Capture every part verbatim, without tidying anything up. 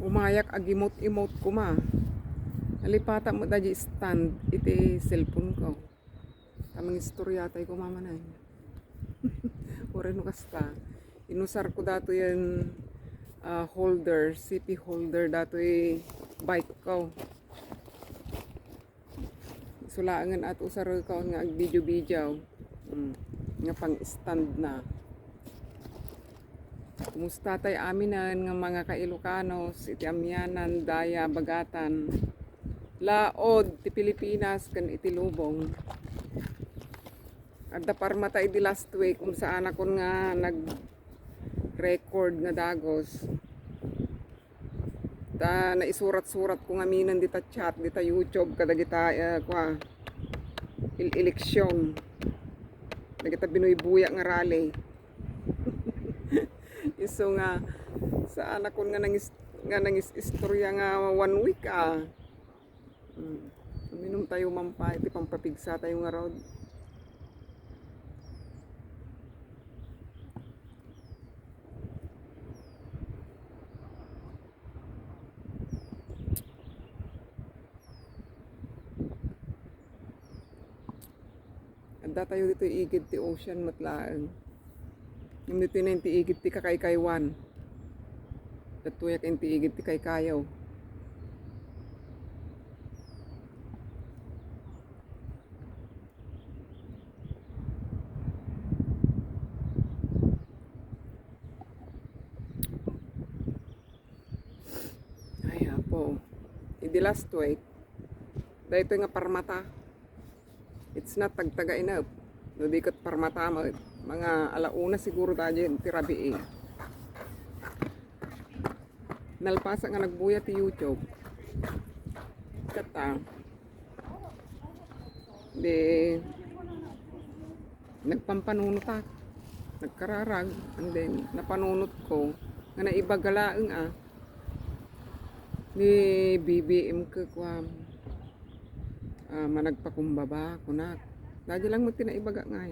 Umayak agimot-imot koma. Nalipata met daydi stand iti cellphone ko. Ta mangistoriatay koma manen. Uray no kasta. Inusar ko datoy a, ah, holder, C P holder datoy bike ko. Isu laengen a ti usarek nga agbidio-bidio. Hmm. Nga pang-stand na. Kumusta tay aminen nga mga ka-Ilocanos iti amianan, daya, bagatan, laod ti Pilipinas ken iti lubong? Adda parmata idi last week, um, saanakon nga nag-record nga dagos. Ta naisurat-surat ko ngaminen dita chat, dita YouTube, kadagita, eh, kua, il-, eleksyon. Dagita binuybuya nga rally. Isu nga, saanakon nga nangis-, nga nangis-istorya nga one week, ah. Hmm. Uminum tayo man pay iti pampapigsatayo ngarud. Adda tayo ditoy igid ti ocean met laeng. Ngem ditoy na iti igid ti kakaykaywan. Ditoyak iti igid ti kaykayo. Ay, apo. Idi last week, daytoy nga parmata. It's not tagtaga enough. No di ket parmata met. Mga ala una siguro daydi ti rabii. Nalpasak nga nagbuya ti YouTube. Kata, di nagpampanunotak. Nagkararag, and then napanunot ko nga naibaga laeng, ah. Ni B B M ket kuam, ah, managpakumbaba, kunak. Daydi lang met ti naibaga ngay.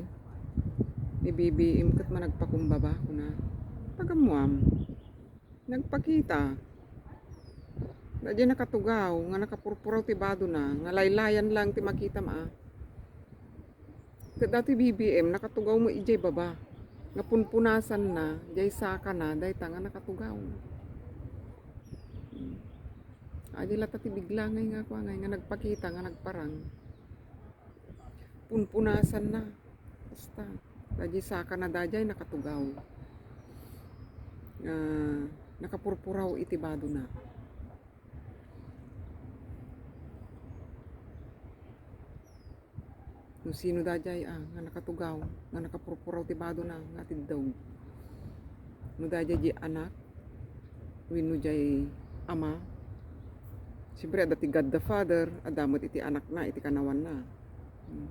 Ni B B M ket managpakumbaba, kunak. Pagammuam. Nagpakita. Daydi nakatugaw, nga nakapurpuraw ti badona, nga laylayan lang ti makitam, ah. Ket datoy B B M, nakatugaw met idiay baba. Nga punpunasanna, diay sakana, dayta nga nakatugaw. Hmm. Adi latta ti bigla ngay nga kua ngay nga nagpakita nga nagparang. Punpunasanna. Basta, daydi sakana daydiay nakatugaw. Nga nakapurpuraw iti badona. No sino daydiay, ah, nga nakatugaw, nga nakapurpuraw ti badona nga atiddog? No daydiay diay anak, wenno diay ama? Siyempre, adda ti God the Father, adda met iti anakna, iti kanawanna. Hmm.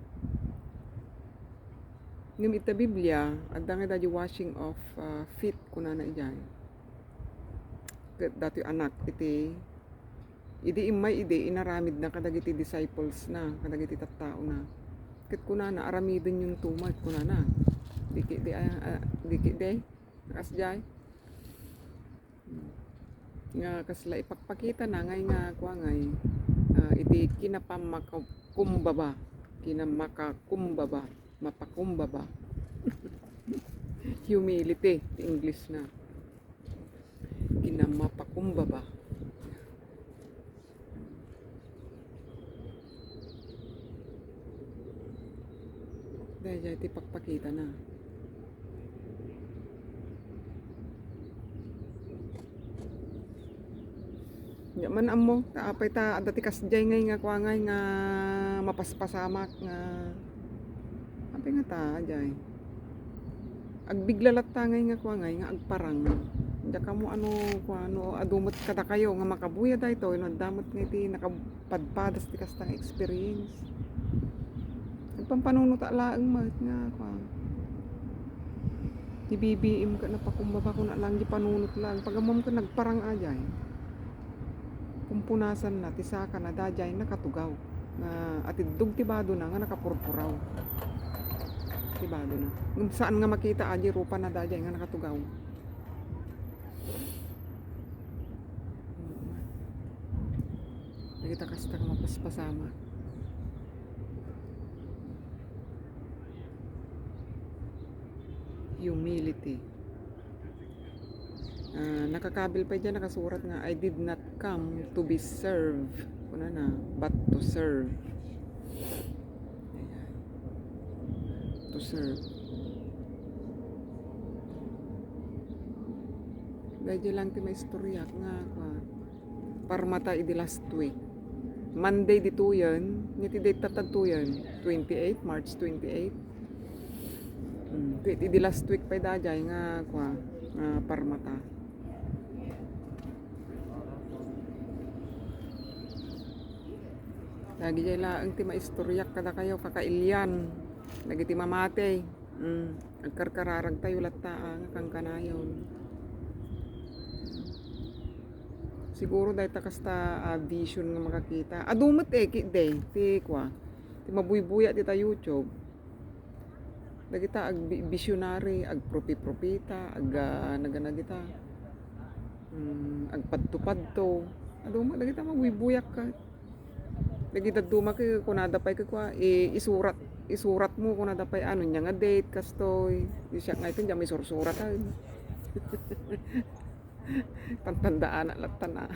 Ngem ita Biblia, adda nga daydiay washing of, ah, feet, kunana idiay. Ket datoy anak iti, idi immay idi, inaramidna kadagiti disciples na, kadagiti tattaona. Ket kunana, "Aramidenyonto met," kunana. Di ki-, di, ah, ah, di ki-, di? Kasdiay? Hmm. Nga kasla ipakpakitana ngay nga kua ngay, ah, iti kinapamakakumbaba. Kinamakakumbaba. Mapakumbaba. Humility, ti English na. Kinamapakumbaba. Daydiay ti pakpakitana. Nya man ammo, ta apay ta adda ti kasdiay ngay nga kua ngay nga mapaspasamak nga, apay nga ta, ajay. Agbigla latta ngay nga kua ngay nga agparang. Diak ammo ano, kua, no adu met kadakayo nga makabuya daytoy, no adda met nga iti nakapadpadas ti kasta nga experience. Nagpampanunota laeng met nga, kua, ni B B M ket napakumbaba, kuna lang di panunot lang. Pagammom ket nagparang ajay. Pumpunasanna ti sakana, daydiay nakatugaw. Nga atiddog ti badona nga nakapurpuraw. Ti badona. Ngem saan nga makita, ajay, rupana daydiay nga nakatugaw. Kita kasta nga mapaspasama. Humility. Ah, nakakabil pay dyan, nakasurat nga, "I did not come to be served." Kunana, "But to serve." Ayan. To serve. Daydiay lang ti maistoryak nga, kua, parmata idi last week. Monday ditoyen, iti date ta ditoyen, twenty-eight, March twenty-eight. Mm, ket idi last week pay daydiay nga, kua, nga parmata. Daydiay laeng ti maistoryak kadakayo, kakailian dagiti mamati. Mm, agkarkararagtayo latta, ah, nga kankanayon. Siguro dayta kasta, ah, vision nga makakita. Adu met, eh, ki-, day, ti kua, ti mabuybuya dita YouTube. Dagita ag-, bi-, visionary, agpropi-propita, ag-, ah, nagana dita. Mm, agpadto-padto. Adu met dagita mabuybuyak ka. Dagiti dadduma ket kunada pay ket kua, i-, isurat, isuratmo kunada pay, ano, ania nga date, kastoy. Di siak nga iti, diak maisursurat, ay. Tantandaanak latta na.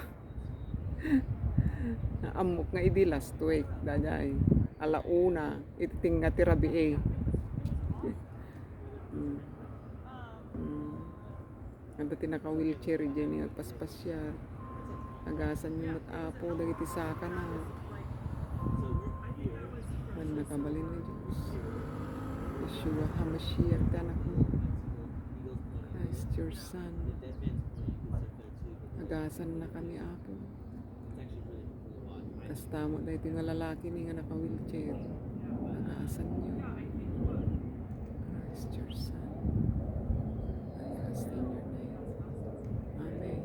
Ammok nga idi last week, daydiay. Ala una, iti tengnga ti rabii. Mm. Mm. Adda ti naka-wheelchair idiay nga agpaspasiar. Agasanyo met, Apo, dagiti sakana. Wen nakabalin nga Dios. Yeshua HaMashiach ti Anakmo. Christ, your Son. Agasannakami, Apo. Kasta met daytoy nga lalaki ni nga naka-wheelchair. Agasanyo. Christ, your Son. I ask in your name. Amen.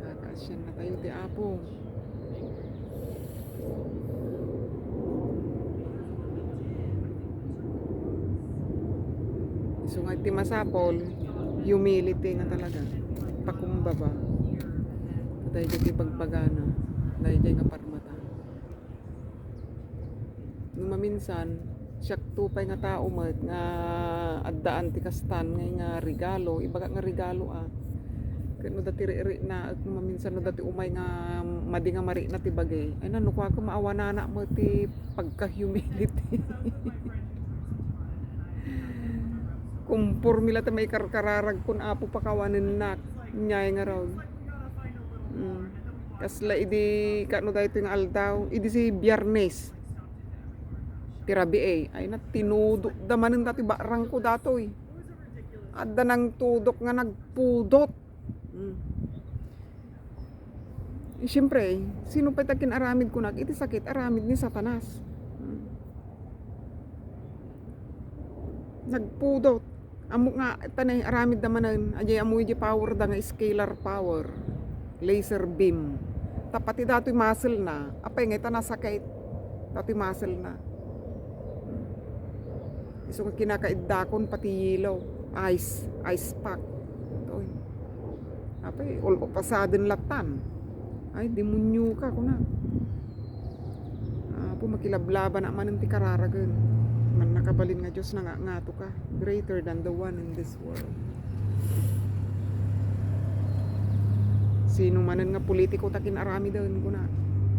Kakaasiannatayo ti Apo. Isu nga iti masapul, humility nga talaga. Pakumbaba. Daydiay ti bagbagana. Daydiay nga parmata. No maminsan, siakto pay nga tao met nga addaan ti kastan nga, nga regalo, ibaga nga regalo, ah. Ket no dati rikna, no maminsan no dati umay nga madi nga marikna ti bagi. Ay, nano, kuak, maawanana met ti pagka-humility. Kumpormi la ta maikarkararag kun Apo pakawanennak. Inyay ngarud. Mm. Kasla idi, kano daytoy nga aldaw, idi si Biyernes ti rabii, ay, na, tinudok da manen dati barangko datoy. Adda nangtudok nga nagpudot. Mm. Siyempre, sino pay ta kin-aramid kunak iti sakit, aramid ni Satanas. Mm. Nagpudot. Ammok nga, ta nay, aramid da manen, adiay ammo idiay power da nga scalar power, laser beam. Tapati datoy muscle na, apay nga ita nasakit. Datoy muscle na. Isu nga kinakaiddakon pati yelo, ice, ice pack. Toy. Apay, all of a sudden latan. Ay, demonyo ka, kuna. Apo, makilablabana manen ti kararagen. Mannakabalin nga Dios, nanga-, ngato ka. Greater than the one in this world. Sino manen nga politiko ta kin-aramiden, kuna.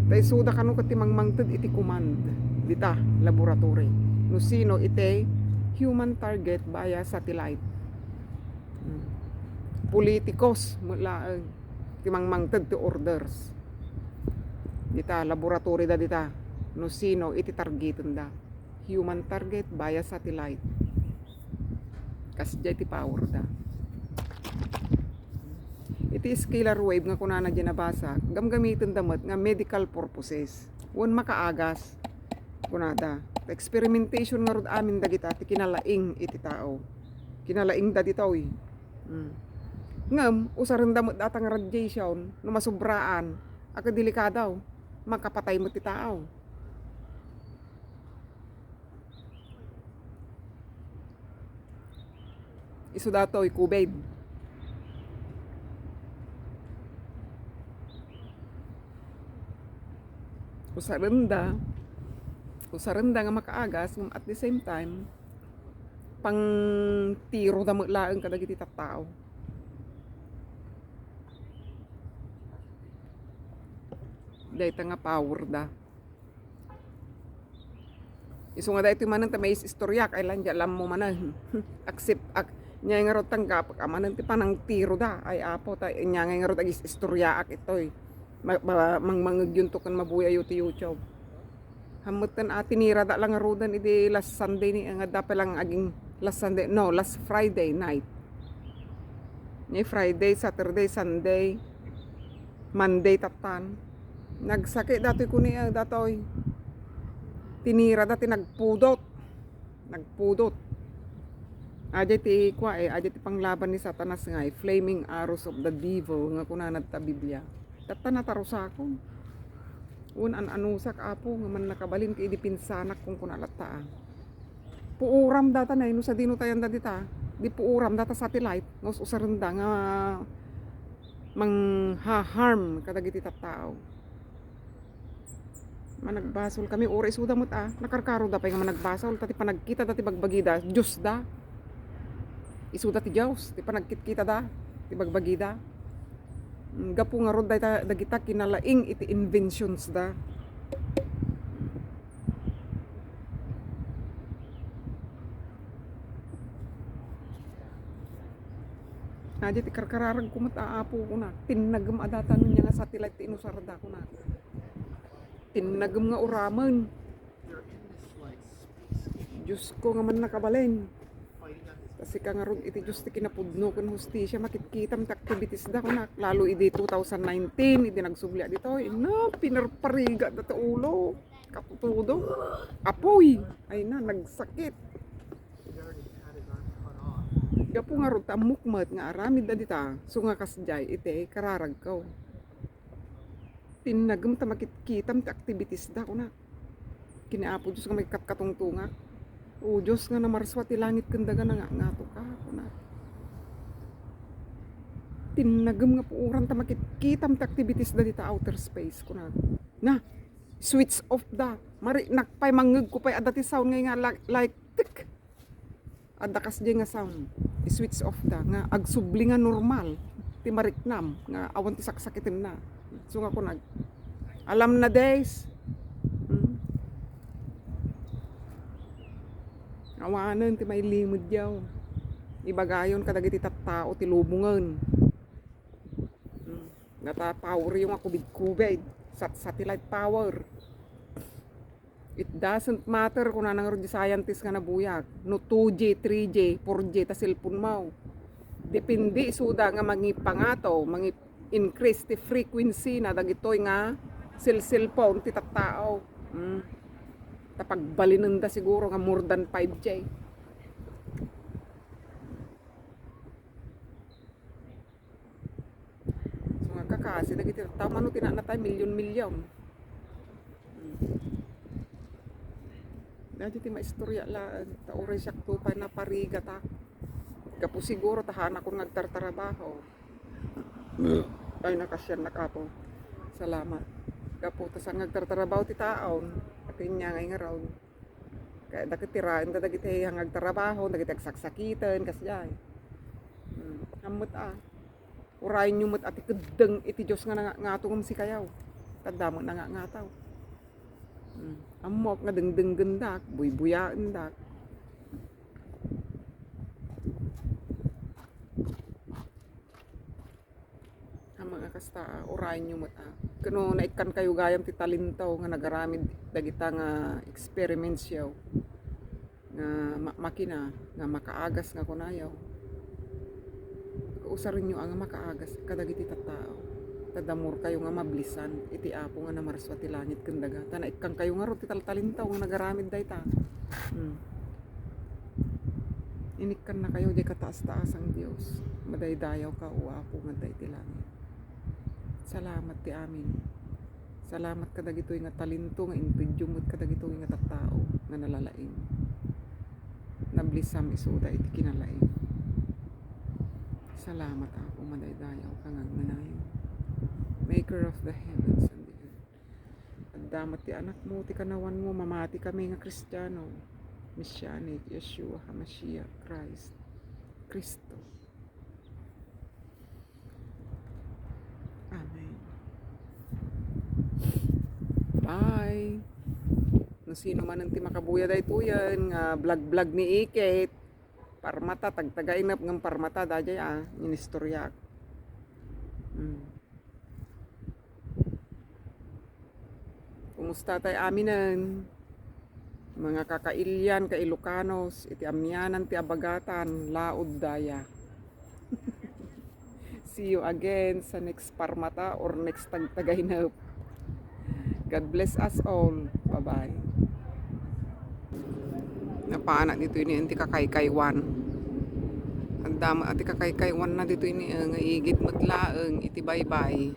Ta isuda kano ket ti mangmangted iti command dita laboratory. No sino iti human target via satellite. Hmm. Politikos met laeng ti mangmangted ti orders. Dita laboratory da dita. No sino iti targetenda. Human target via satellite. Kasdiay ti power da. Iti scalar wave nga kunana diay nabasa, gamgamitenda met nga medical purposes. Wen makaagas, kunada. Experimentation ngarud amin dagita ti kinalaing iti tao. Kinalaing da ditoy. Mm. Ngem, usarenda met datang radiation, no masubraan, agka delikado, makapatay met ti tao. Isu datoy, COVID. Usarenda, usarenda nga makaagas, ngem at the same time, pangtiroda met laeng kadagiti tattao. Dayta nga power da. Isu nga daytoy manen ta maistoriak, ay lan, di alam mo manen. Aksip, ak, nya nga rod tanggap, amanen ti panangtiro da. Ay, Apo, ta, nya nga rod agis-istoriaak itoy. Ma-, ma-, mangmangegyon to ken mabuyayo ti YouTube. Hammetten a, tinira da lang ruden idi last Sunday ni, nga adda pay lang aging last Sunday, no, last Friday night. Ni Friday, Saturday, Sunday, Monday tattan. Nagsakit datoy kuni, eh, datoy. Tinira da ti nagpudot. Nagpudot. Aja ti kua, eh, aja ti panglaban ni Satanas nga, eh, flaming arrows of the devil nga kunana ta Biblia. Tatta natarusakon. Wen, an-anusak, Apo, nga mannakabalin ket idi pinsanak, kunkuna latta, ah. Puuram data, nay, no sadino tayan da dita. Di puuram data satellite, nga us-usaren da nga mangha-harm kadagiti tattao. Managbasol kami, uray isuda met, ah. Nakarkaro da pay nga managbasol, ta ti panagkita da ti bagbagida, Dios da. Isuda ti Dios, ti panagkitkita da, ti bagbagida. Mm, gapu ngarud dayta, dagita kinalaing iti inventions da. Aja ti karkararagko met, a Apo, kuna. Tinnagem a data no nia nga satellite ti inusarda, kuna. Tinnagem nga uramen. Diosko nga mannakabalin. Ta sika ngarud iti Dios ti kinapudno ken hustisia, makitkitam ti activities da, kunak. Lalo idi two thousand nineteen, idi nagsubliak ditoy, na, pinarparigat da ta ulo. Katutudo. Apoy! Ay na, nagsakit. Gapu ngarud ta ammok met nga aramid da dita, so nga kasdiay iti kararagko. Tinnagem ta makitkitam ti activities da, kuna. Ken ni Apo Dios nga makikatkatungtongak. O Dios nga namarsua ti langit ken daga, nangangato ka, kuna. Tinnagem nga puoran ta makitkitam ti activities da dita outer space, kuna. Na, switch off da. Mariknak pay, mangngegko pay, adda ti sound nga, nga like, like, tik. Adda kasdiay nga sound, i-switch off da, nga agsubli nga normal ti mariknam, nga awan ti saksakitenna. So nga kunag, alam na, days. Hmm? Awanen ti mailimedyo. Ibagayon kadagiti tattao ti lubongen. Hmm. Data poweryo nga kubid-kubid. Sat-, satellite power. It doesn't matter, kunana ngarud di scientist nga nabuyak, no two G, three G, four G ta cellphone mo. Depende isuda nga mangipangato, mangi-increase ti frequency na dagitoy nga cell-, cellphone ti tattao. Hmm. Ta pagbalinenda siguro nga more than five G. So, nga kakasi dagiti tattao, mano ti nanatay, milyon-milyon. Hmm. Dati ti maistorya laeng, ta uray siak to pay naparigatak. Gapu siguro, ta hanakon nga agtartarabaho. Ay, nakasiannak, Apo. Salamat. Gapu, ta saan nga agtartarabaho ti taon, atin niya nga ingaron. Kaya dakit tiraen da dagiti hangagtarabaho, dagiti agsaksakiten, kasdiay. Hmm, ammet a. Urayenyo met a ti keddeng iti Dios nga nanga-, ngatongem sikayaw. Tadda met nanga-, ngataw. Hmm, ammok nga dengdenggendak, buybuyaendak. Ammok nga kasta, a, urayenyo met, a. Ken no naikkankayo gayam ti talento nga nagaramid dagita nga experimentsyo, nga ma-, makina, nga makaagas nga kunayo, usarenyo a nga makaagas kadagiti tattao. Ta damorkayo nga mablisan iti Apo nga namarsua ti langit ken daga. Ta naikkankayo ngarud ti taltalento nga nagaramid dayta. Hmm. Inikkannakayo diay kataas-taasang Dios. Madaydayawka, O Apo, nga adda iti langit. Salamat ti amin. Salamat kadagitoy nga talento nga intedyo met kadagitoy nga tattao nga nalalaing. Nablisam isuda iti kinalaing. Salamat, Apo, madaydayawka nga agnanayon. Maker of the heavens and the earth. Dama ti Anakmo, ti kanawanmo, mamati kami nga Kristiano, Messianic, Yeshua HaMashiach, Christ, Kristo. Amen. Bye. No sino manen ti makabuya daytoyen nga vlog-vlog ni Ikit, parmata, tagtagainep ngem parmata, daydiay a, inistoryak. Hmm. Kumusta tay aminen? Mga kakailian, ka-Ilocanos, iti amianan ti abagatan, laud daya. See you again sa next parmata or next tagtagainep. God bless us all. Bye-bye. Napaana ditoy ni ti kakaykaywan. Adda met ti kakaykaywanna ditoy ni, eh, nga igid met laeng iti baybay.